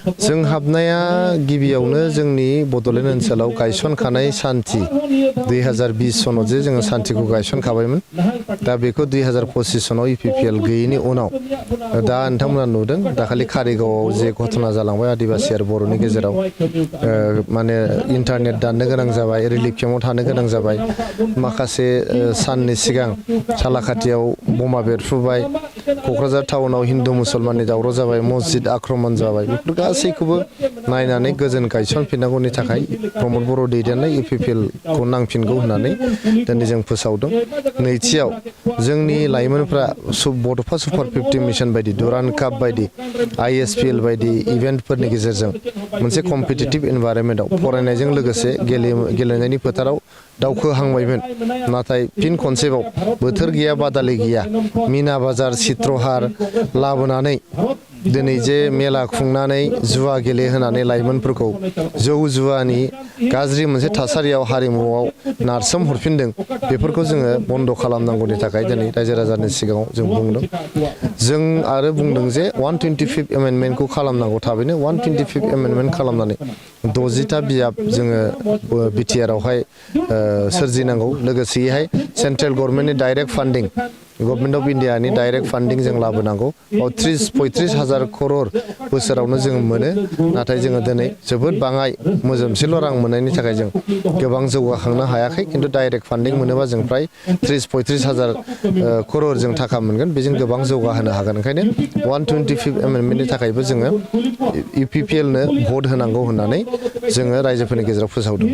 जों हाबनाया गिबियावनो जोंनि बड'लेण्ड ओनसोलाव गायसनखानाय सान्थि 2020 सनाव जे जोङो सान्थिखौ गायसनखाबायमोन दा बेखौ 2025 सनाव इपिपिएल गैयैनि उनाव दा नोंथांमोना नुदों दाखालि कारिगावआव जे घटना जालांबाय आदिबासि आरो बर'नि गेजेराव माने इन्टारनेट दाननो गोनां जाबाय रिलिफ केम्पआव थानो गोनां जाबाय माखासे साननि सिगां सालाखाथियाव बमा बेरफ्रुबाय क'क्राझार टाउनाव हिन्दु मुसलमाननि दावराव जाबाय मस्जिद आक्रमण जाबाय बेफोर गासैखौबो नायनानै गोजोन गायसनफिननांगौनि थाखाय प्रमद बर' दैदेननाय इपिपिएलखौ नांफिनगौ होननानै दिनै जों फोसावदों नैथियाव जोंनि लाइमोनफ्रा बड'फा सुपार 50 मिशन बायदि दुरान्ड काप बायदि आइएसपिएल बायदि इभेन्टफोरनि गेजेरजों मोनसे कम्पिटिटिभ इनभाइरनमेन्टआव फरायनायजों लोगोसे गेलेनायनि फोथाराव दावखोहांबायमोन नाथाय फिन खनसेबाव बोथोर गैया बादालि गैया मिना बाजार चित्रहार लाबोनानै दिनै जे मेला खुंनानै जुवा गेलेहोनानै लाइमोनफोरखौ जौ जुवानि गाज्रि मोनसे थासारियाव हारिमुआव नारसोम हरफिनदों बेफोरखौ जोङो बन्द' खालामनांगौनि थाखाय दिनै रायजो राजानि सिगाङाव जों बुंदों जों आरो बुंदों जे 125 एमेन्डमेन्टखौ खालामनांगौ थाबैनो 125 एमेन्डमेन्ट खालामनानै 60टा बियाब जोङो बिटिआरआवहाय सोरजिनांगौ लोगोसेयैहाय सेन्ट्रेल गभर्नमेन्टनि डाइरेक्ट फान्डिं गभर्नमेन्ट अफ इन्डियानि डाइरेक्ट फान्डिं जों लाबोनांगौ 30-35 हाजार करोड़ बोसोरावनो जों मोनो नाथाय जोङो दिनै जोबोद बाङाय मोजोमसेल' रां मोननायनि थाखाय जों गोबां जौगाखांनो हायाखै खिन्थु डाइरेक्ट फान्डिं मोनोबा जों फ्राय 30-35 हाजार करोड़ जों थाखा मोनगोन बेजों गोबां जौगाहोनो हागोन ओंखायनो 125 एमेन्डमेन्टनि थाखायबो जोङो इपिपिएलनो भट होनांगौ होननानै जोङो रायजोफोरनि गेजेराव फोसावदों।